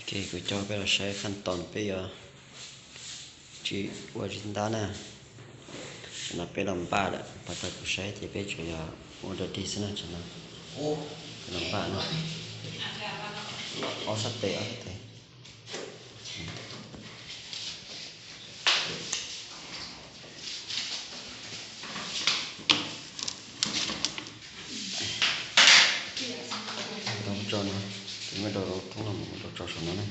Ok, kuv coj peb los saib khaj toos peb yuav tsis ua tsis ntab na. Tam no peb los npaj lawm, pas tag kuv saib ces peb tsuas yog ua dog dig xwb na. Tam no peb los npaj na. Ob sab tes, ob sab tes. Tso no, muab rau thoob no, muab rau tso saum no na.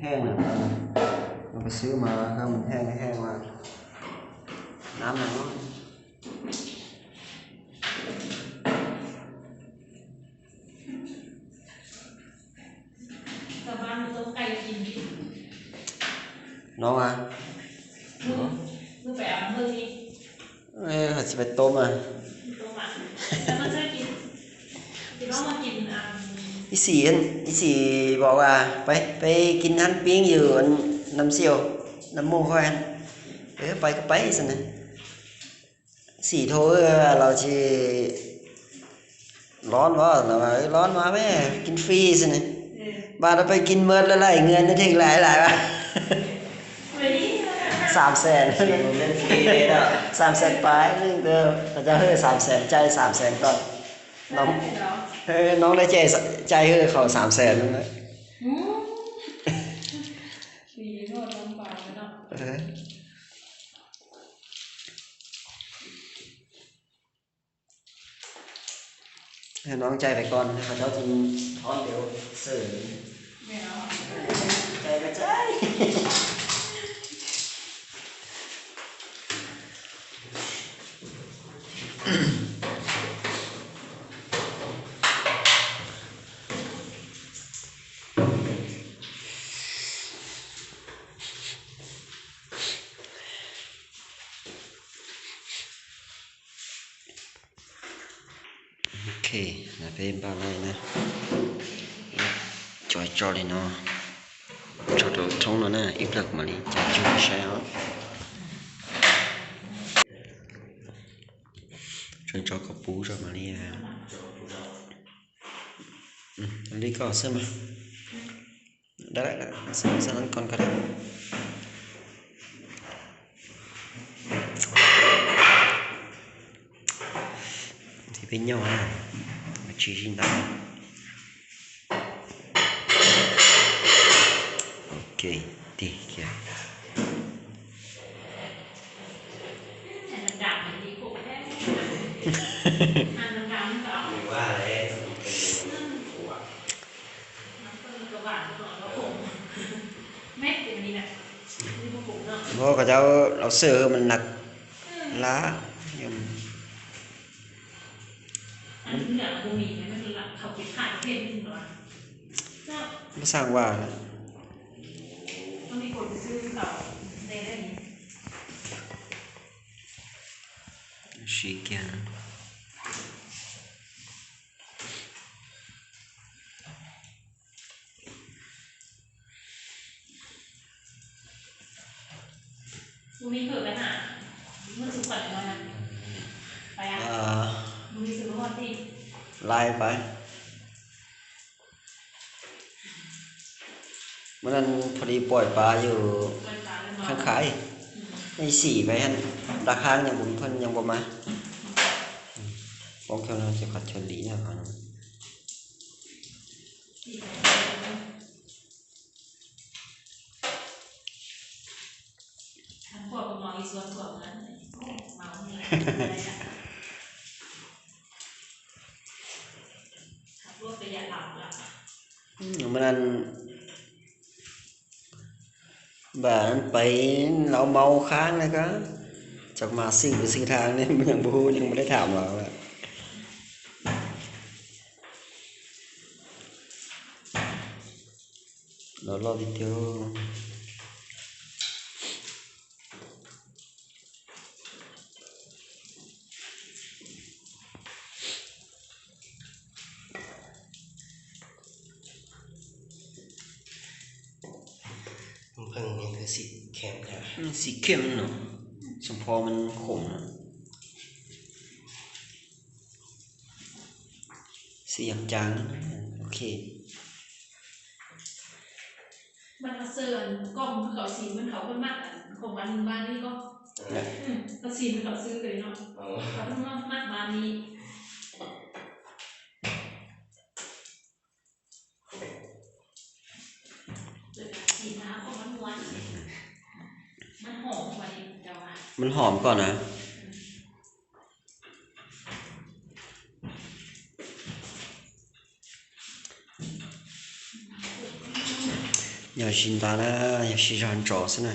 Heej lawm, mus xwb mas koj mus heej heej mas nab no. No a, hais tsis pais tau mas. Ib xim, ib xim pom as, peb kin hab pieb yus nam xiu, nam mus hoj, peb pais ko pais xwb na. Xim dhau los tsis lov, lov mas peb kin fij xwb na. Mas rau peb kin maj laj laj nws dheev lais lais mas xam xees, xam xees pais, qhov cov hwj xam xees cai xam xees tod. Noob dab cai hwj qhov xam xees. Noob cai pais ko, qhov cov tsis thov ntiav xwb. Cai pais cai. Ok, peb npaj no na, cov tso li no, tso rau thoob no na, ib pliag mam li cais cug saib os. Tso kom puv tso mam li, li ko xwb mas. Ntawd, xa lab ko ko. Tiv peb nyob, tsis zib ntau. Ok, tig kiag. Ua kom cov laus xwb mas nag lab. Muab xaa ua siv kiag. Lais pais. Hnub no pho li pom pab yus khab khaiv, ib xim pais dab khab nyob kuv pheej nyob npua mas. Poob kiag no ces qhov chaw lim no. Mas npam pais laus maus khab na koj, txog mas xwb xwb thaum ne, yeej puas hu yeej puas dab tham los. Los loj tiag tiag. Xim khiam no, xim pho mas khoom no. Xim yam cang, ok. Mab hom koj na. Yog sib ntav na, yog sib zog ntsos xwb na.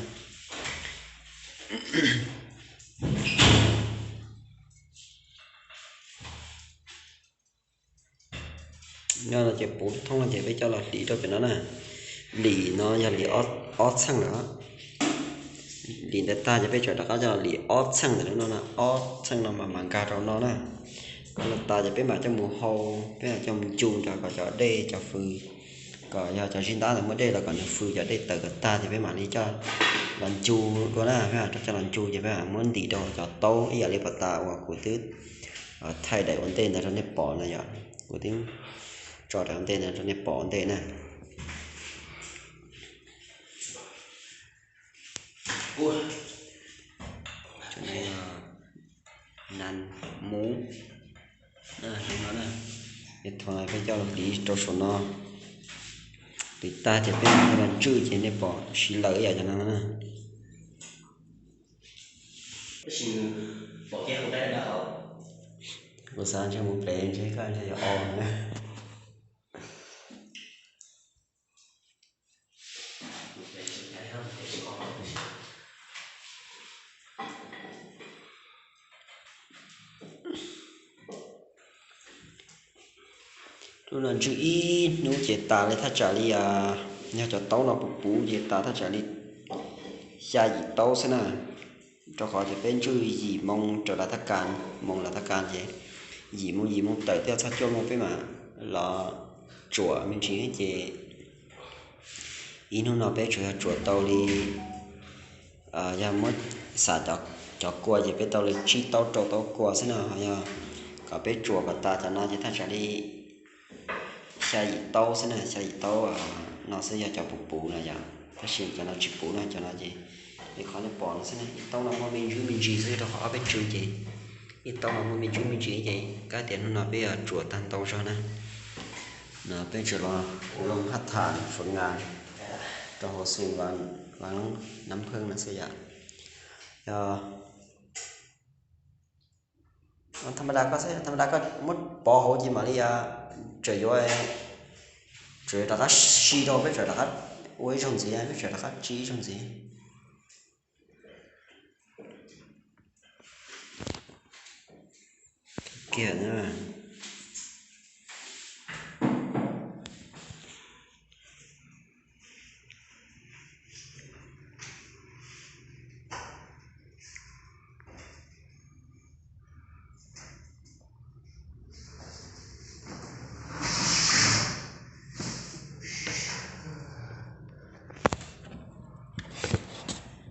Nyob no ces puv thoob no ces peb coj los hliv rau pem no na. Lim no yog lim ob txheej lawm. Lim ntawd tag ces peb tseem rov qab coj los lim ob txheej ntawm lub no na, ob txheej no mas mam nkag rau no na. Koj los tas ces peb mam coj mus hau, peb mam coj mus ncu nrog kom cov dej cov fws, kom yog cov zib ntab ntawd muaj dej los kom nws fws cov dej tawm kom tag ces peb mam li coj los ncu dua na. Peb mam coj los ncu ces peb mam muab ntim rau cov taub ib yam li pas tas uas kuv twb thaij daim ua ntej ntawd rau nej pom na yom. Kuv twb tso daim ua ntej ntawd rau nej pom ua ntej na. Nan mub no, es thaum no peb coj los hliv rau saum no. Hliv tag ces peb coj los ntswj ces nej pom siv lawm ib yam cov no na. Kuv xav ntshe mus plev ntshe koj ntshe yuav o na. Lub no ntswj ib hnub ces tas li, thaj tsam li, yog cov taub no puv puv ces tas thaj tsam li xya yim taub xwb na. Rau qhov tias peb ntswj yim moo raws lawv thaj kas, moo lawv thaj kas ces yim moo yim moo tawm thiaj txog cuaj moo peb mam los tsuam me ntsis ces ib hnub no peb tsuas yog tsuam tau li, yog muab xav cov kua ces peb tau li tsib taub rau taub kua xwb no. Ho yog kom peb tsuam kom tas cov no ces thaj tsam li xya yim taub xwb na, xya yim taub no xwb yog cov puv puv no yom. Tab sis cov no tsis puv no, cov no ces li qhov nej pom no xwb na, ib taub no muaj me ntsis me ntsis xwb rau qhov ob peb tswv ces ib taub no muaj me ntsis me ntsis ces kab tias hnub no peb yuav tsuam tag ntau zog na. No peb tsuas los loo haj tham fov ngas rau hauv xum vas nab pheej no xwb yom. Yog thaj ma da koj xwb, thaj ma da koj muab pov hauv ces mam li tseem yuav, tseem rov qab si rau, peb tseem rov qab ua ib zaug ntxiv, peb tseem rov qab tsi ib zaug ntxiv. Kiag na.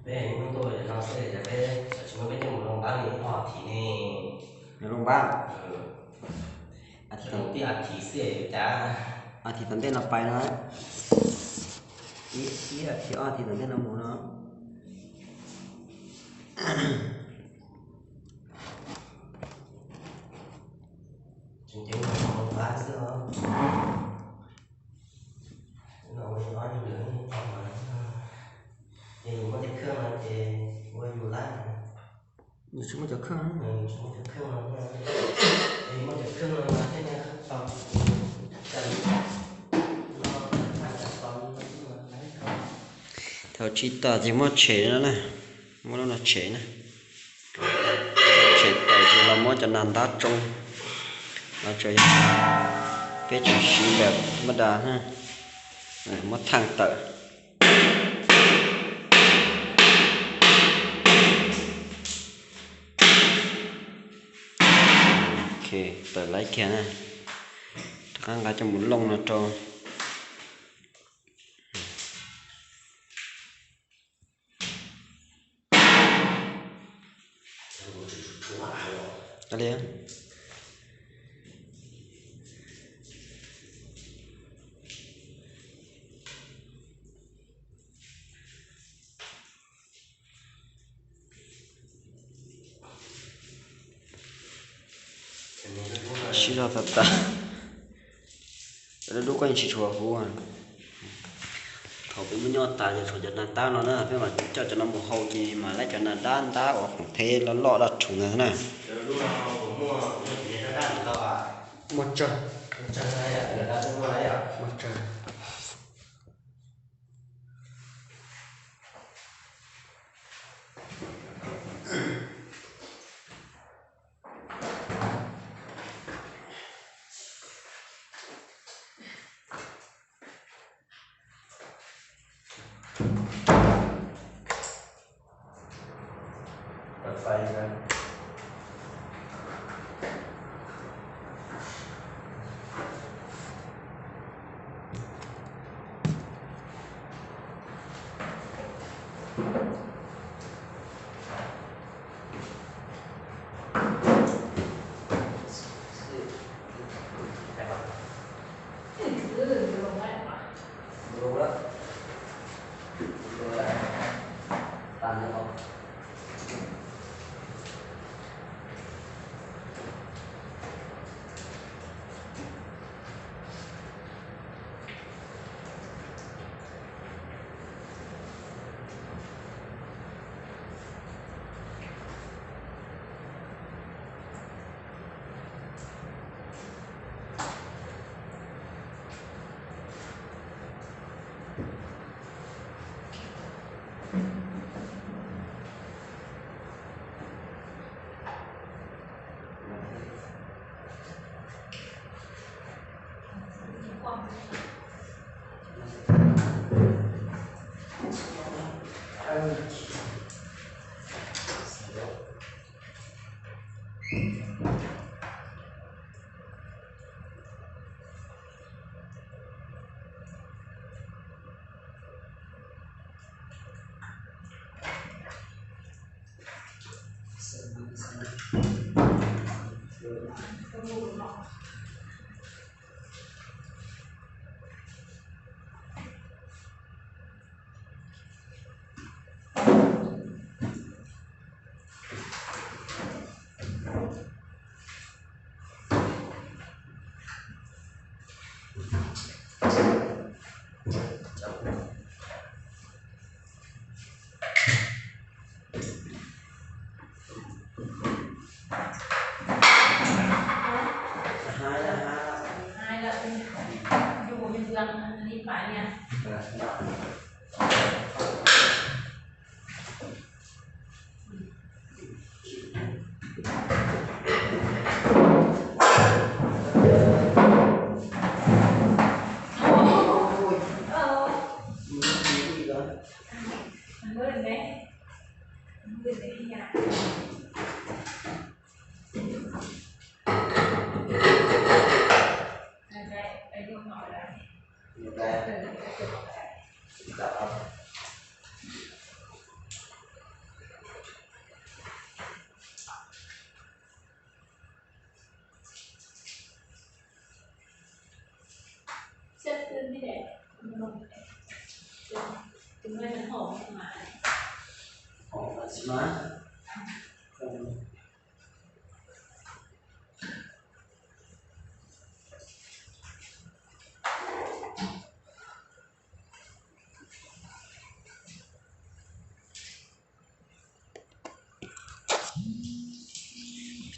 Peb hnub tuaj no xwb ces peb tsis muaj peb coj mus looj npab li ob thiv ne. Looj npab? Tib ob thiv xwb cas. Ob thiv tom ntej no pais no, ib thiv ob thiv tom ntej no mus no. Tseem ceeb looj npab xwb os. Yus muaj cov kheej no ces ua yus lab. Yus tsis muaj cov kheej. Thaum tsis tas ces muab tshem no na, muab lub no tshem na. Tshem tawm ces los muab cov nag ntab tsoo. Los tseem yog peb tseem siv ntawm thaj ma da na. Muab thaaj tawm. Ok, tawm laiv kiag na. Rov qab nqa coj mus looj no rau. Sib zog tag tag. Cov dub dub koj yeej tsis tshua huv. Thaum peb muab nyob tas ces tshuav cov nag tab no na, peb mam coj cov no mus hau ces mam laib cov nag dab ntab uas khoom theb loj loj daj rhuv ntawd na. Muaj tsawg, muaj tsawg.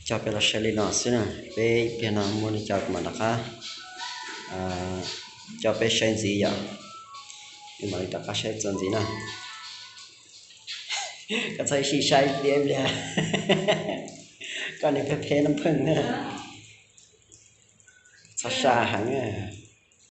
Coj peb los saib li no xwb na, peb ib pliag no muaj li cas kuv mam rov qab coj peb saib ntxiv yom. Peb mam li rov qab saib txuas ntxiv na. Koj txhob ib sij saib ib pliag, koj niag pheej pheej no pheej na. Txhob saj heev na.